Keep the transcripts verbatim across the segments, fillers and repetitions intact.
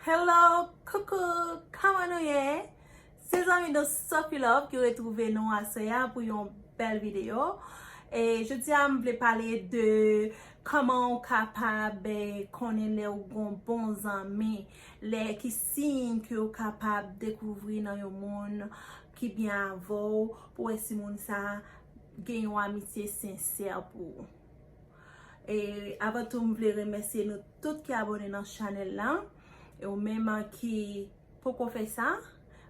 Hello, coucou, kòman nou ye? Se zanmi nou Sophie Love ki retwouve nou aswè a pou yon bèl videyo. E jodi a m vle pale de kòman ou kapab, eh, konnen lè ou gon bon zanmi, lè ki siy ke ou kapab dekouvri nan yon moun ki byen avè w, pou wè si moun sa gen yon amitye sensè pou ou. E avan tou, m vle remèsye nou tout ki abòne nan chanèl la. E ou menm ki poko fè sa,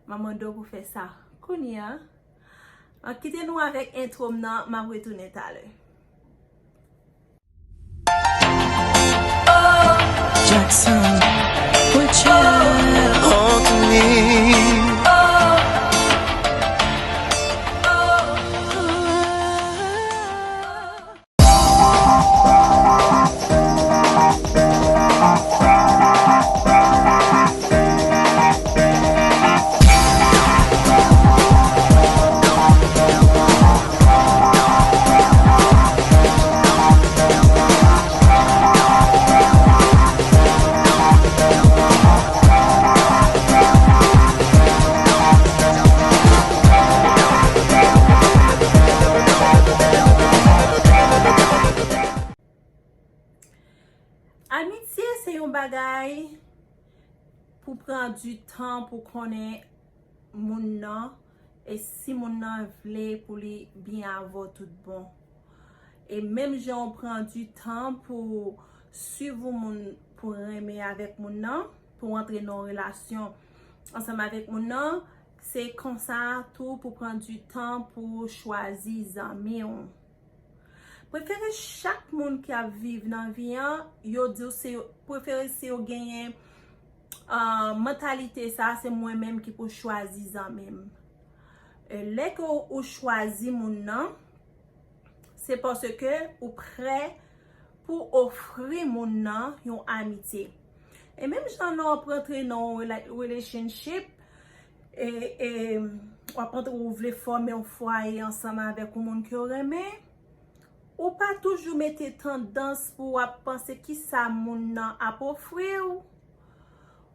m ap mande w pou fè sa kounye a. An, kite nou avèk entwo m nan, m ap retounen talè. Jackson, put your hand on me. Amitye se yon bagay pou pran di tan pou konnen moun nan, e si moun nan vle pou li byen avè w tout bon. E menm jan w pran di tan pou swiv yon moun, pou renmen avèk moun nan, pou antre nan yon relasyon ansanm avèk moun nan, se konsa tou pou pran di tan pou chwazi zanmi w. Prefere chak moun ki ap viv nan vi an, yo di w se yo, prefere se yo genyen, ah, mantalite sa, se mwen menm ki pou chwazi zanmi m. E lè ke ou, ou chwazi moun nan, se paske ou prè pou ofri moun nan yon amitye. E menm jan lè w ap rantre nan yon rela-, relationship, e, e w ap antre, ou vle fòme yon fwaye ansanm avèk yon moun ke w renmen, ou pa toujou mete tandans pou w ap panse kisa moun nan ap ofri w.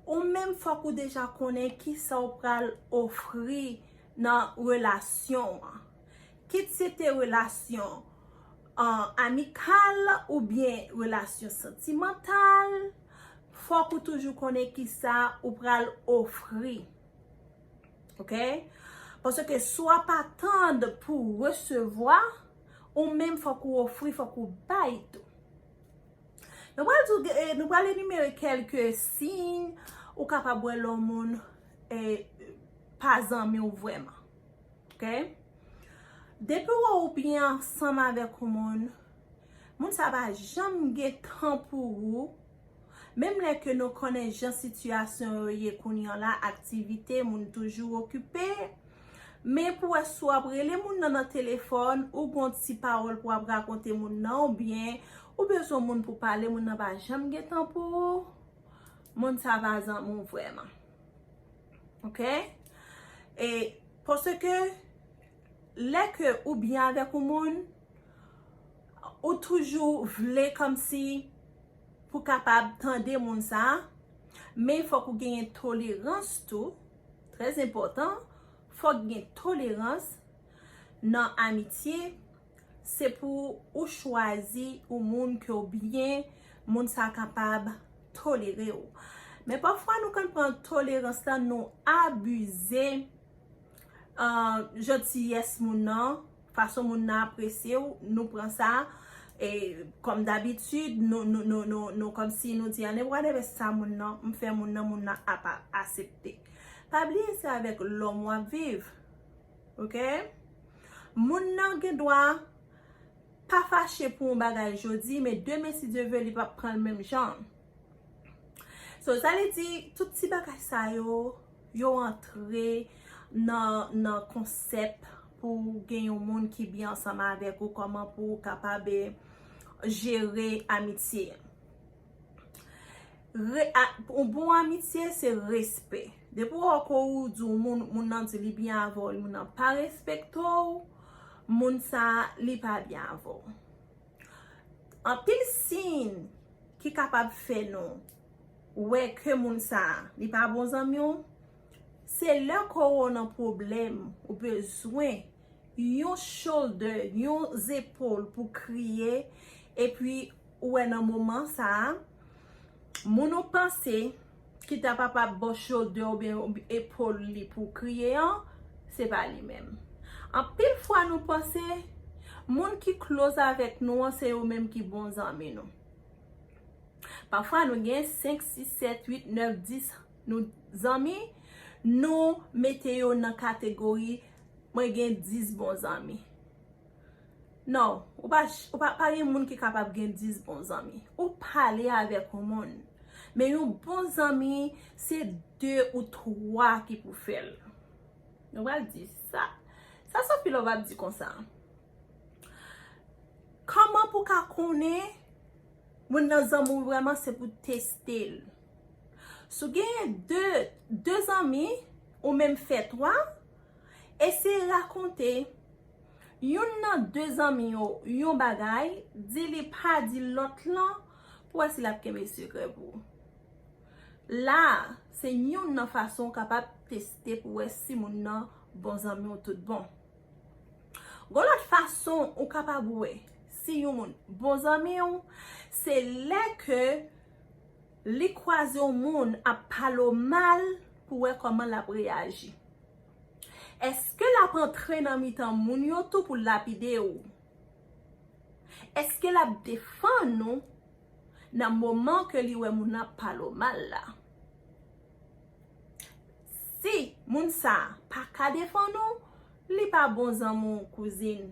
Ou menm, fòk ou deja konnen kisa w pral ofri nan relasyon an. Kit se te relasyon, an, amikal oubyen relasyon santimantal, fòk ou toujou konnen kisa ou pral ofri. Oke? Paske si w ap atann pou resevwa, ou menm fòk ou ofri, fòk ou bay tou. Nou pral di w, eh, nou pral enimere kèlke siy ou kapab wè lè yon moun, eh, pa zanmi w vrèman. Oke? Depi w wè ou byen ansanm avèk yon moun, moun sa pa janm gen tan pou ou. Menm lè ke nou konnen jan sitiyasyon yo ye kounye an la, aktivite, moun toujou okipe. Men pou wè si w ap rele moun nan nan telefòn, ou gon ti pawòl pou w ap rakonte moun nan, oubyen ou bezwen moun pou pale, moun nan pa janm gen tan pou ou, moun sa pa zanmi w vrèman. Oke? E paske lè ke ou byen avèk yon moun, ou toujou vle kòmsi pou kapab tande moun sa, men fòk ou genyen tolerans tou, trè enpòtan, fòk gen tolerans nan amitye, se pou ou chwazi yon moun ke w byen, moun sa kapab tolere w. Men pafwa nou konn pran tolerans lan, nou abize, ah, jantiyès moun nan, fason moun nan apresye w, nou pran sa, e, kòm dabitid, nou, nou, nou, nou, nou kòmsi nou di, "Ann, whatever sa moun nan, m fè moun nan, moun nan ap a-, aksepte." Pa bliye se avèk lòm w ap viv. Oke? Moun nan gen dwa pa fache pou yon bagay jodi, men demen, si Dye vle, li p ap pran l menm jan. So, sa vle di, tout ti bagay sa yo, yo antre nan, nan konsèp pou gen yon moun ki byen ansanm avèk ou, kòman pou w kapab, eh, jere amitye. Re-, a, yon bon amitye, se respè. Depi w wè ke ou di yon moun, moun nan di li byen avè w, moun nan pa respekte w, moun sa, li pa byen avè w. Anpil siy ki kapab fè nou Ou wè ke moun sa a, li pa bon zanmi w, se lè kò w nan pwoblèm, ou bezwen yon shoulder, yon zepòl pou kriye, epi ou wè nan moman sa a, moun ou panse ki ta kapab ba w shoulder oubyen epòl li pou w kriye an, se pa li menm. Anpil fwa nou panse moun ki close avèk nou an, se yo menm ki bon zanmi nou. Pafwa nou gen senk, sis, sèt, uit, nèf, dis nou zanmi, nou mete yo nan kategori mwen gen dis bon zanmi. Non, ou pa, ou pa, pa gen moun ki kapab gen dis bon zanmi. Ou pale avèk yon moun. Men yon bon zanmi, se de ou twa ki pou fè l. Nou pral di sa. Sa Sophie Love ap di konsa. Kòman pou ka konnen moun nan zanmi w vrèman, se pou teste l. Si w genyen de, de zanmi, ou menm fè twa, eseye rakonte youn nan de zanmi yo yon bagay, di li pa di lòt lan, pou wè si l ap kenbe sekrè pou ou. La a, se youn nan fason w kapab teste pou wè si moun nan bon zanmi w tout bon. Gon lòt fason ou kapab wè si yon moun bon zanmi w, se lè ke li kwaze yon moun ap pale w mal pou wè kòman l ap reyaji. Èske l ap antre nan mitan moun yo tou pou lapide w? Èske l ap defann ou nan moman ke li wè moun nan ap pale w mal la? Si moun sa a pa ka defann ou, li pa bon zanmi w, kouzin.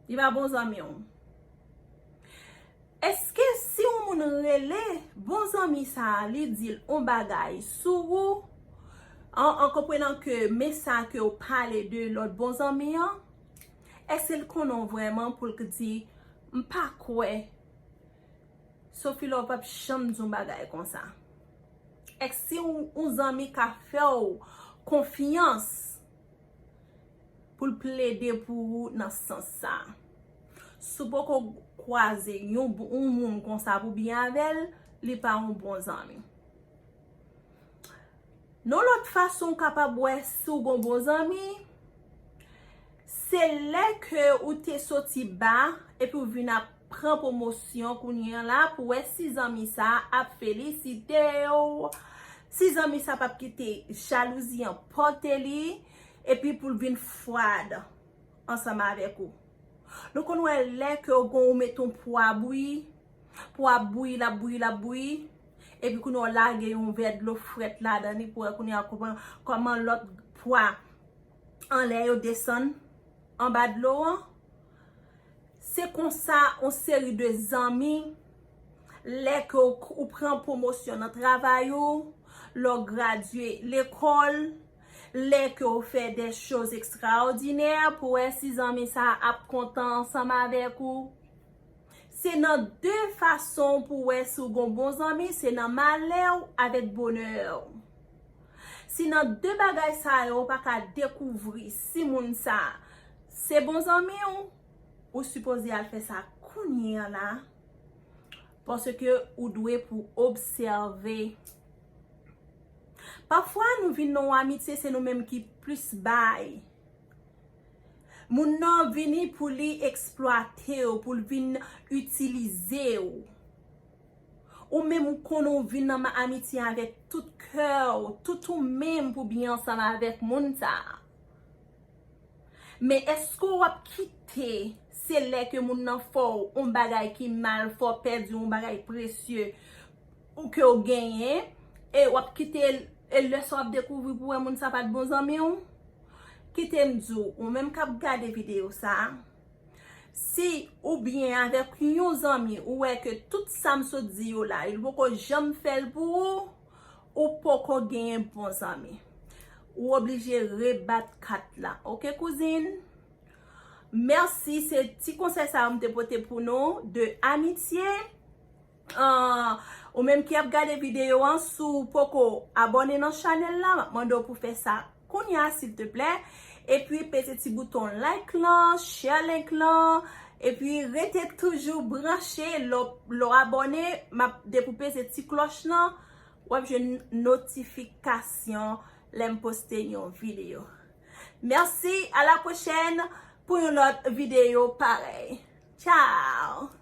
Li pa bon zanmi w. Èske si yon moun rele bon zanmi sa a, li di l yon bagay sou ou, an, an konprenan ke men sa ke w pale de lòt bon zanmi an, èske l konnen w vrèman pou l di, "M pa kwè Sophie Love p ap janm di yon bagay konsa"? Èske si yon, yon zanmi ka fè w konfyans pou l plede pou ou nan sans sa a? Si w poko kwaze yon, yon moun konsa pou byen avè l, li pa yon bon zanmi. Yon lòt fason w kapab wè si w gon bon zanmi, se lè ke ou te soti ba epi w vin ap pran pwomosyon kounye a la pou wè si zanmi sa a ap felisite w, si zanmi sa a p ap kite jalouzi an pote li, epi pou l vin fwad ansanm avèk ou. Nou konn wè lè ke w gon, ou met yon pwa bouyi, pwa bouyi, l ap bouyi, l ap bouyi, epi kounye a w lage yon vè dlo frèt ladan li pou wè kounye a kòman, kòman lòt pwa anlè yo desann anba dlo an. Se konsa yon seri de zanmi, lè ke w, ou pran pwomosyon nan travay ou, lè w gradye lekòl, lè ke w fè de choz ekstraòdinè, pou wè si zanmi sa a ap kontan ansanm avèk ou. Se nan de fason pou wè si w gon bon zanmi, se nan malè w avèk bonè w. Si nan de bagay sa yo w pa ka dekouvri si moun sa a se bon zanmi w, ou sipoze al fè sa kounye a la, paske ou dwe pou obsève. Pafwa nou vin nan yon amitye, se nou menm ki plis bay. Moun nan vini pou li eksplwate w, pou l vin itilize w. Ou menm ou konnen w vin nan ma-, amitye avèk tout kè w, tout ou menm pou byen ansanm avèk moun sa a. Men èske w ap kite se lè ke moun nan fè w yon bagay ki mal, fè w pèdi yon bagay presye ou ke w genyen, e w ap kite l, e lè sa w ap dekouvri pou wè moun sa pa t bon zanmi w? Kite m di w, ou menm k ap gade videyo sa a, si ou byen avèk yon zanmi, ou wè ke tout sa m sot di yo la, li poko janm fè l pou ou, ou poko genyen bon zanmi. Ou oblije rebat kat la. Oke, kouzin? Mèsi, se ti konsèy sa yo m te pote pou nou de amitye. Ah, ou menm ki ap gade videyo an, si w poko abòne nan chanèl la, m ap mande w pou fè sa kounye a, silteplè. Epi peze ti bouton like lan, share link lan, epi rete toujou branche. Lè w, lè w abòne, m ap, depi w peze ti klòch lan, w ap jwenn notifikasyon lè m poste yon videyo. Mèsi, a la pwochèn pou yon lòt videyo parèy. Tchao!